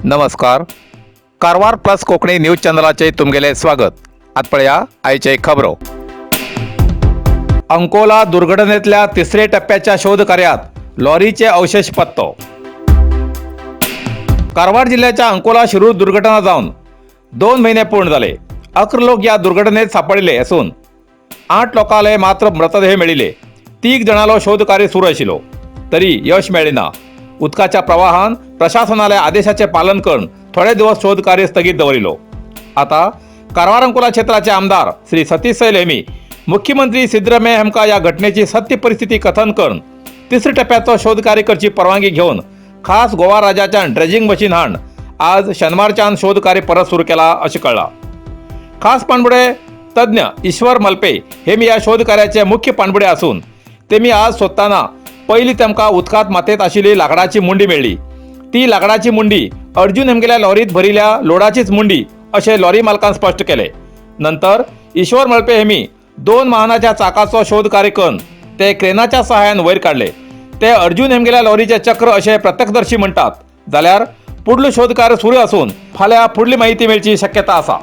नमस्कार, Karwar plus Konkani news चॅनलाचे तुमगेले स्वागत. आत पळया आयचे खबरो. अंकोला दुर्घटनेतल्या तिसरे टप्प्याच्या शोध कार्यात लॉरीचे अवशेष पत्तो. कारवार जिल्ह्याच्या अंकोला शिरूर दुर्घटना जावन 2 महिने पूर्ण झाले. 11 लोक या दुर्घटनेत सापडले असून 8 लोकांले मात्र मृतदेह मेळिले. 3 जणांलो शोधकार्य सुरू आशिल्लो तरी यश मेळ्ळें ना. उदकाच्या प्रवाहान प्रशासनाल्या आदेशाचे पालन करून थोडे दिवस शोधकार्य स्थगीत दवरिलो. आता कारवार अंकोला क्षेत्राचे आमदार श्री सतीश सैल हेमी मुख्यमंत्री सिद्धरामय्या हेमका या घटनेची सत्य परिस्थिती कथन करून तिसऱ्या टप्प्याचो शोधकार्य करची परवानगी घेवन खास गोवा राज्याच्यान ड्रेजिंग मशीन हाण आज शनिवारच्यान शोधकार्य परत सुरू केला अशें कळ्ळां. खास पाणबुडे तज्ज्ञ ईश्वर मलपे हे मी या शोधकार्याचे मुख्य पाणबुडे असून ते मी आज सोदताना पयली तेमकां उदकांत मातयेंत आशिल्ली लाकडाची मुंडी मेळ्ळी. ती लाकडाची मुंडी अर्जुन हेमगेल्या लॉरीत भरिल्ल्या लोडाचीच मुंडी अशें लॉरी मालकान स्पश्ट केले. नंतर ईश्वर मळपे हेमी 2 वाहनाच्या चाकाचो शोधकार्य करून ते क्रेनाच्या सहाय्यान वयर काडले. ते अर्जुन हेमगेल्या लॉरीचे चक्र अशें प्रत्यक्षदर्शी म्हणटात. जाल्यार फुडलो शोधकार्य सुरू असून फाल्यां फुडली माहिती मेळची शक्यता आसा.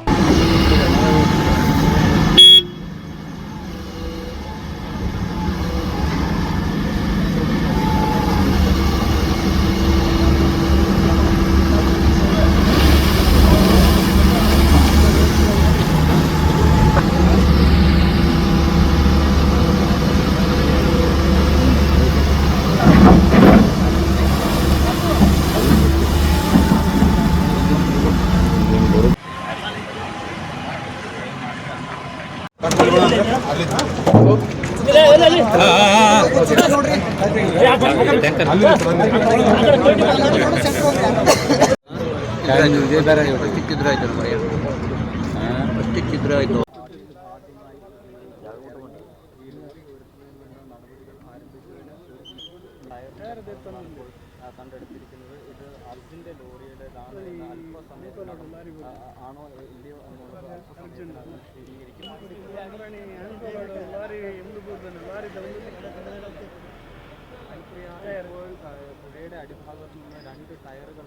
ಚಿಕ್ಕಿದ್ರೆ ಆಯ್ತು ಚಿಕ್ಕಿದ್ರೆ ಆಯ್ತು. കണ്ടെടുത്തിരിക്കുന്നത് ഇത് അർജുൻ്റെ ലോറിയുടേതാണ് എന്ന് അല്പസമയത്തിനകം ആണോ ഇല്ലയോ എന്നുള്ളത് അല്പസമയത്തിനകം സ്ഥിരീകരിക്കും. അനുപ്രിയ, ഇപ്പോൾ പുഴയുടെ അടിഭാഗത്ത് നിന്ന് 2 ടയറുകൾ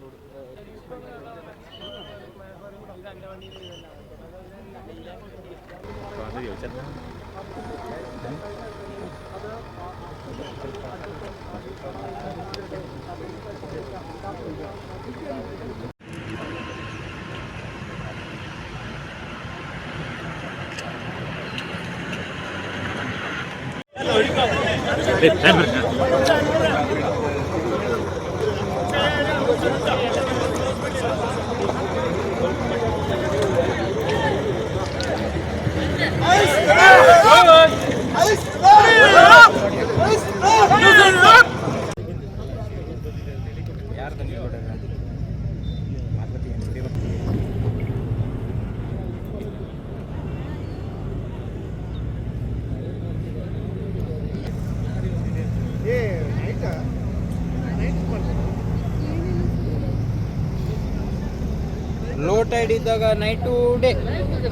ಲೋ ಟೈಡ್ ಇದ್ದಾಗ ನೈಟು ಡೇ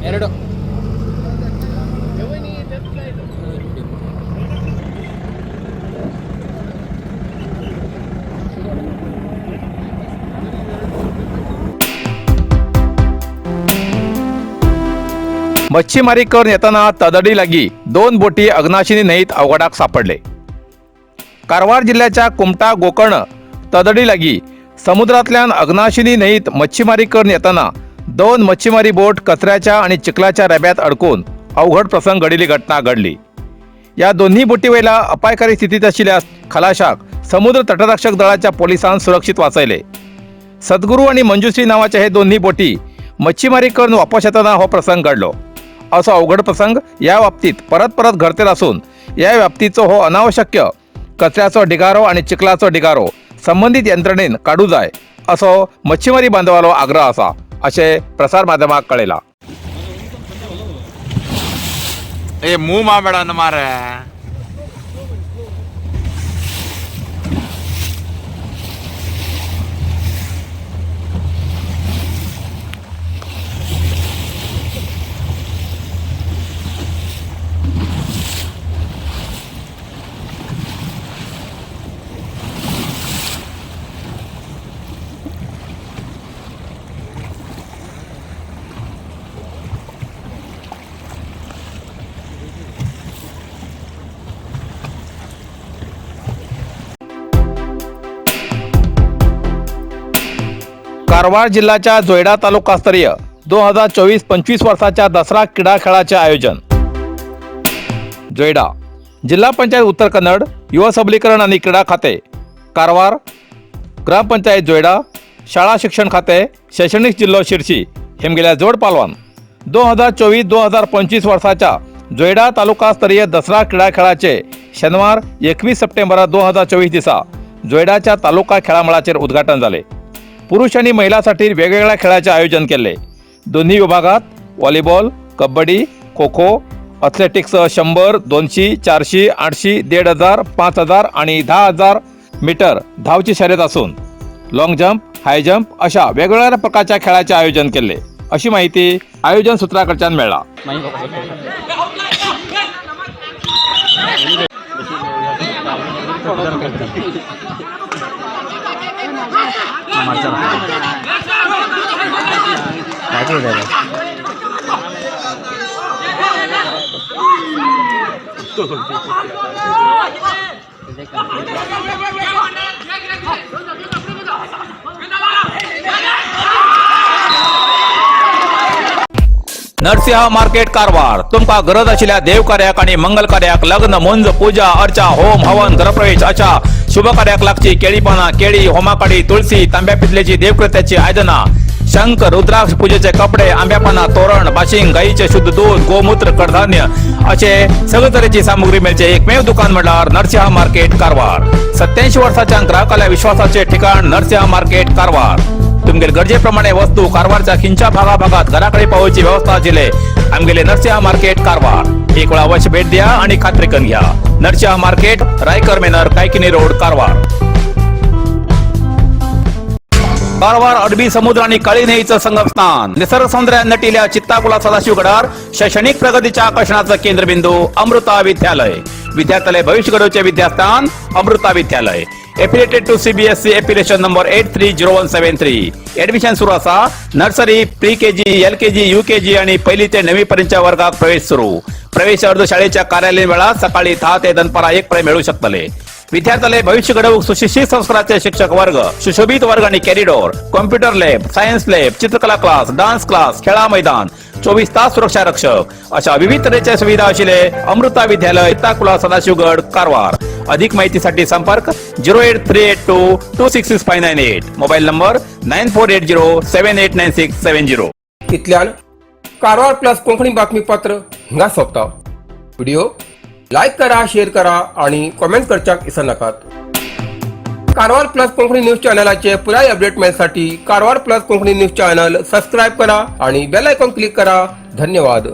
ಎರಡು. मच्छीमारी करून येताना तदडी लागी 2 बोटी अग्नाशिनी न्हंयेत अवघडाक सापडले. कारवार जिल्ह्याच्या कुमटा गोकर्ण तदडी लागी समुद्रांतल्यान अग्नाशिनी न्हंयेत मच्छीमारी करून येताना 2 मच्छीमारी बोट कचऱ्याच्या आणि चिखलाच्या रेब्यात अडकून अवघड प्रसंग घडिल्ली घटना घडली. या दोन्ही बोटीवयल्या अपायकारी स्थितीत आशिल्ल्या खलाशाक समुद्र तटरक्षक दळाच्या पोलिसान सुरक्षीत वाचयले. सद्गुरू आणि मंजुश्री नावाच्या हे दोन्ही बोटी मच्छीमारी करून वापस येताना हो प्रसंग घडलो. असो अवघड प्रसंग या बाबतीत परत परत घडतेल असून या व्याप्तीचो हो अनावश्यक कचऱ्याचो ढिगारो आणि चिखलाचो ढिगारो संबंधित यंत्रणेन काडू जाय असो मच्छीमारी बांधवालो आग्रह आसा अशें प्रसार माध्यमाक कळयला. ಏ ಮೂವ್ ಮಾಡಬೇಡ ಅಂದ ಮಾರ್ರೆ. कारवार जिल्ह्याच्या जोयडा तालुकास्तरीय 2024-25 वर्षाच्या दसरा क्रीडा खेळाचे आयोजन. जोयडा जिल्हा पंचायत उत्तर कन्नड, युवा सबलीकरण आणि क्रीडा खाते, कारवार ग्रामपंचायत जोयडा, शाळा शिक्षण खाते, शैक्षणिक जिल्हो शिरशी हेमगेल्या जोड पालवान 2024-2025 वर्षाच्या जोयडा तालुकास्तरीय दसरा क्रीडा खेळाचे शनिवार 21 सप्टेंबर 2024 दिसा जोयडाच्या तालुका खेळामळाचेर उद्घाटन झाले. पुरुष आणि महिलांसाठी वेगवेगळ्या खेळाचे आयोजन केले. दोन्ही विभागात व्हॉलीबॉल, कबड्डी, खो खो, अथलेटिक्ससह 100, 200, 400, 800, 1500, 5000 आणि 10,000 मीटर धावची शर्यत असून लाँग जम्प, हाय जम्प अशा वेगवेगळ्या प्रकारच्या खेळाचे आयोजन केले, अशी माहिती आयोजन सूत्राकडच्यान मिळाला. नरसिंह मार्केट कारवार. तुमका गरज आशिल्ल्या देवकार्याक आणि मंगल कार्याक, लग्न, मुंज, पूजा अर्चा, होम हवन, घरप्रवेश अशा शुभ कार्याक लागची केळी पाना, केळी, होमाकाडी, तुळसी, तांब्या पितलेची देवकृत्याची आयदना, शंख, रुद्राक्ष, पूजेचे कपडे, आंब्यापाना तोरण, बाशिंग, गाईचे शुद्ध दूध, गोमूत्र, कडधान्य असे सगळे तरेची सामुग्री मेळचे एकमेव दुकान म्हटल्यार नरसिंह मार्केट कारवार. 87 वर्षाच्या ग्राहकाला विश्वासाचे ठिकाण नरसिंह मार्केट कारवार. तुमगेल गरजेप्रमाणे वस्तू कारवारच्या खिंच्या भागाभागात घराकडे पावोवची व्यवस्था आशिल्ले आमगेले नरसिंह मार्केट कारवार. एक वेळा अवश्य भेट द्या आणि खात्री करून घ्या. नरसिंह मार्केट, रायकर मेनर, कायकिनी रोड, कारवार. कारवार अरबी समुद्र आणि काळी न्हंयेचं संगमस्थान, निसर्ग सौंदर्यात नटिल्या चित्ताकुला सदाशिवगडार शैक्षणिक प्रगतीच्या आकर्षणाचं केंद्रबिंदू अमृता विद्यालय. विद्यार्थ्यालय भविष्य घडवचे विद्यास्थान अमृता विद्यालय. Affiliated to CBSE, affiliation number 830173. Admission सुरू असा. Nursery, pre KG, LKG, UKG आणि पहिली ते नववी पर्यंतच्या वर्गात प्रवेश सुरू. प्रवेश अर्ज शाळेच्या कार्यालयीन वेळात सकाळी 10 ते दनपारा 1 पर्यंत मिळू शकतले. विद्यार्थ्याला भविष्य घडवूक सुशिक्षित संस्काराचे शिक्षक वर्ग, सुशोभित वर्ग आणि corridor, computer lab, science lab, चित्रकला क्लास, डान्स क्लास, खेळा मैदान, 24 तास सुरक्षा रक्षक अशा विविध तऱ्हेच्या सुविधा असलेले अमृता विद्यालय, ताकुला, सदाशिवगड, कारवार. अधिक माहितीसाठी संपर्क 08382266598, mobile number 9480789670. इतल्यान कारवार प्लस कोंकणी बातमीपत्र हिंगा सोंपता. व्हिडिओ लायक करा, शेअर करा आणि कॉमेंट करच्याक विसरनाकात. कारवार प्लस कोंकणी न्यूज चॅनलाचे पुराय अपडेट मेळसाठी Karwar plus Konkani news channel subscribe करा आणि बेल आयकॉन क्लिक करा. धन्यवाद.